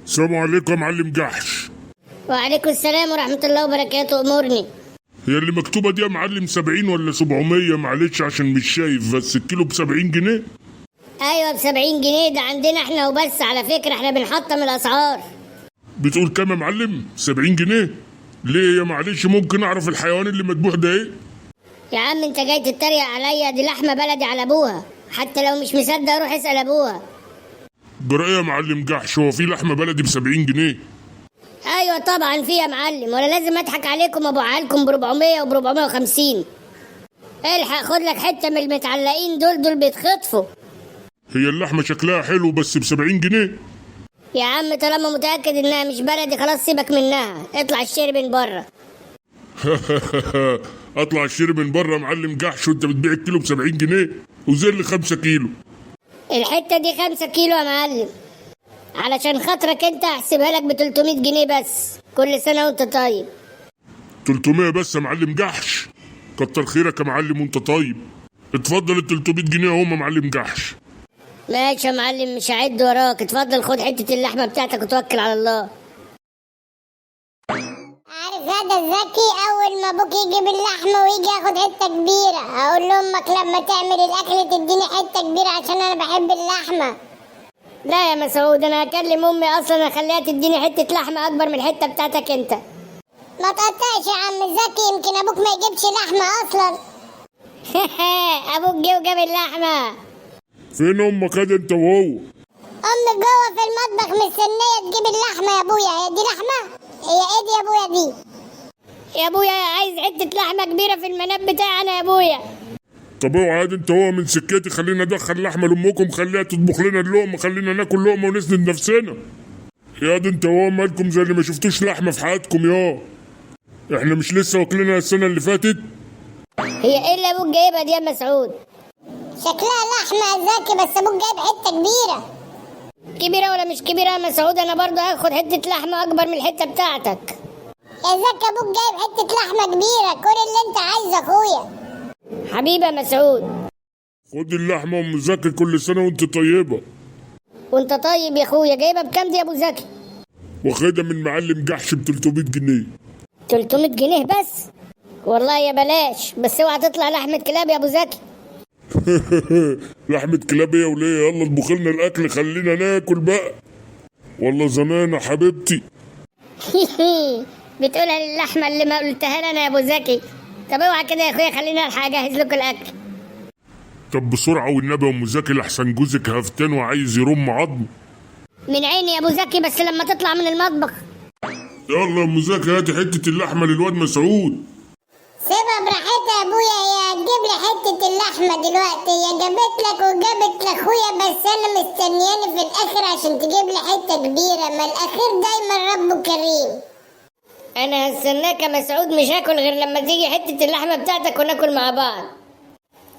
السلام عليكم يا معلم جحش. وعليكم السلام ورحمة الله وبركاته. أمورني. هي اللي مكتوبة دي يا معلم 70 ولا 700؟ معلش عشان مش شايف، بس الكيلو ب70 جنيه. أيوة ب70 جنيه، ده عندنا احنا وبس. على فكرة احنا بنحطم الأسعار. بتقول كام يا معلم؟ 70 جنيه؟ ليه يا معلش ممكن اعرف الحيوان اللي مذبوح ده ايه؟ يا عم انت جاي تتريق عليا؟ دي لحمة بلدي على أبوها، حتى لو مش مصدق روح اسأل أبوها. جرى ايه يا معلم جحش؟ هو في لحمة بلدي ب70 جنيه؟ أيوة طبعا في يا معلم، ولا لازم أضحك عليكم وأبيعها لكم ب400 وب450. الحق خد لك حتة من المتعلقين دول، دول بيتخطفوا. هي اللحمة شكلها حلو بس ب70 جنيه؟ يا عم طالما متأكد إنها مش بلدي خلاص سيبك منها، اطلع اشتري من بره. اطلع اشتري من بره يا معلم جحش وانت بتبيع الكيلو ب70 جنيه؟ وزل لي 5 كيلو. الحتة دي 5 كيلو يا معلم، علشان خاطرك انت هحسبها لك ب300 جنيه بس. كل سنة وانت طيب. 300 بس يا معلم جحش؟ كتر خيرك يا معلم وانت طيب. اتفضل ال 300 جنيه اهم يا معلم جحش. ماشي يا معلم، مش هعد وراك. اتفضل خد حتة اللحمة بتاعتك وتوكل على الله. عارف هذا الذكي، اول ما ابوك يجيب اللحمة ويجي ياخد حتة كبيرة اقول لامك لما تعمل الاكل تديني حتة كبيرة عشان انا بحب اللحمة. لا يا مسعود، انا هكلم امي اصلا اخليها تديني حتة لحمة اكبر من الحتة بتاعتك انت. ما تقطعش يا عم زكي، يمكن ابوك ما يجيبش لحمه اصلا. ابوك جه وجاب اللحمة. فين امك ادي انت وهو؟ امي جوه في المطبخ مستنيه تجيب اللحمة يا ابويا. هي دي لحمه؟ هي ايه دي يا ابويا دي؟ يا ابويا عايز حتة لحمة كبيرة في المناب بتاعنا يا ابويا. طب اوعى ادي انت وهو من سكتي، خلينا ندخل لحمه لامكم، خليها تطبخ لنا اللقمة، خلينا ناكل لقمة ونسند نفسنا. يا دي انت وهو مالكم زي اللي ما شفتوش لحمه في حياتكم يا؟ احنا مش لسه واكلينها السنة اللي فاتت؟ هي ايه اللي ابوك جايبها دي يا مسعود؟ شكلها لحمه يا زكي، بس ابوك جايب حتة كبيرة. كبيرة ولا مش كبيرة يا مسعود؟ انا برضه هاخد حتة لحمة اكبر من الحتة بتاعتك. يا زكي ابوك جايب حتة لحمه كبيرة، كل اللي انت عايزه اخويا. حبيبي يا مسعود. خد اللحمة ام زكي، كل سنة وانت طيبة. وانت طيب يا اخويا. جايبها بكام دي يا ابو زكي؟ واخدها من معلم جحش ب 300 جنيه. 300 جنيه بس؟ والله يا بلاش، بس اوعى تطلع لحمة كلاب يا ابو زكي. لحمة كلاب ايه وليه؟ يلا اطبخ لنا الاكل خلينا ناكل بقى. والله زمان يا حبيبتي. بتقولها للحمة اللي ما قلتها لنا يا ابو زكي. طب اوعى كده يا اخويا، خلينا الحق اجهز لكم الاكل. طب بسرعة والنبي يا ام زكي لحسن جوزك هفتان وعايز يرم عظم. من عيني يا ابو زكي، بس لما تطلع من المطبخ. يلا يا ام زكي هاتي حتة اللحمة للواد مسعود. سيبها براحتها يا ابويا، هي هتجيب لي حتة اللحمة دلوقتي. هي جابت لك وجابت لاخويا، بس انا مستنياني في الاخر عشان تجيب لي حتة كبيرة. ما الاخير دايما ربه كريم. انا هستناك يا مسعود، مش هاكل غير لما تيجي حتة اللحمة بتاعتك وناكل مع بعض.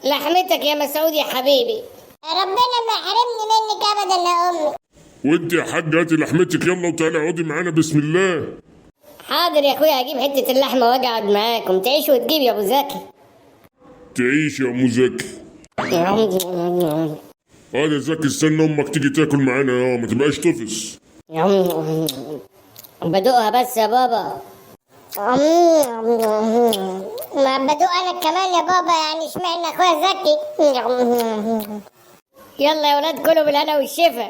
لحمتك يا مسعود يا حبيبي. ربنا ما يحرمني منك ابدا يا امي. وانت يا حاج هاتي لحمتك يلا وتعالي اقعدي معانا بسم الله. حاضر يا اخويا، هجيب حتة اللحمة واجي اقعد معاكم. تعيش وتجيب يا ابو زكي. تعيش يا ام زكي. اه يا زكي استنى امك تيجي تاكل معانا يا ما تبقاش طفس. بدوقها بس يا بابا. ما بدوق انا كمان يا بابا، يعني اشمعنى اخويا زكي؟ يلا يا ولاد كلوا بالهنا والشفا.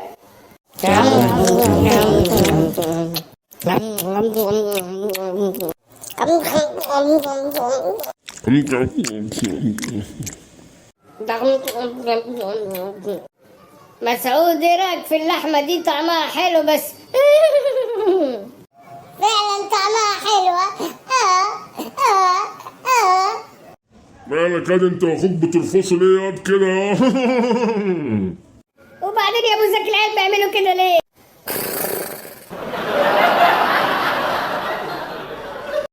مسعود ايه رايك في اللحمة دي؟ طعمها حلو بس. فعلا طعمها حلوة. اه اه اه. مالك ادي انت واخوك بترفصوا ليه ياض كده؟ وبعدين يا ابو زكي العيال بيعملوا كده ليه؟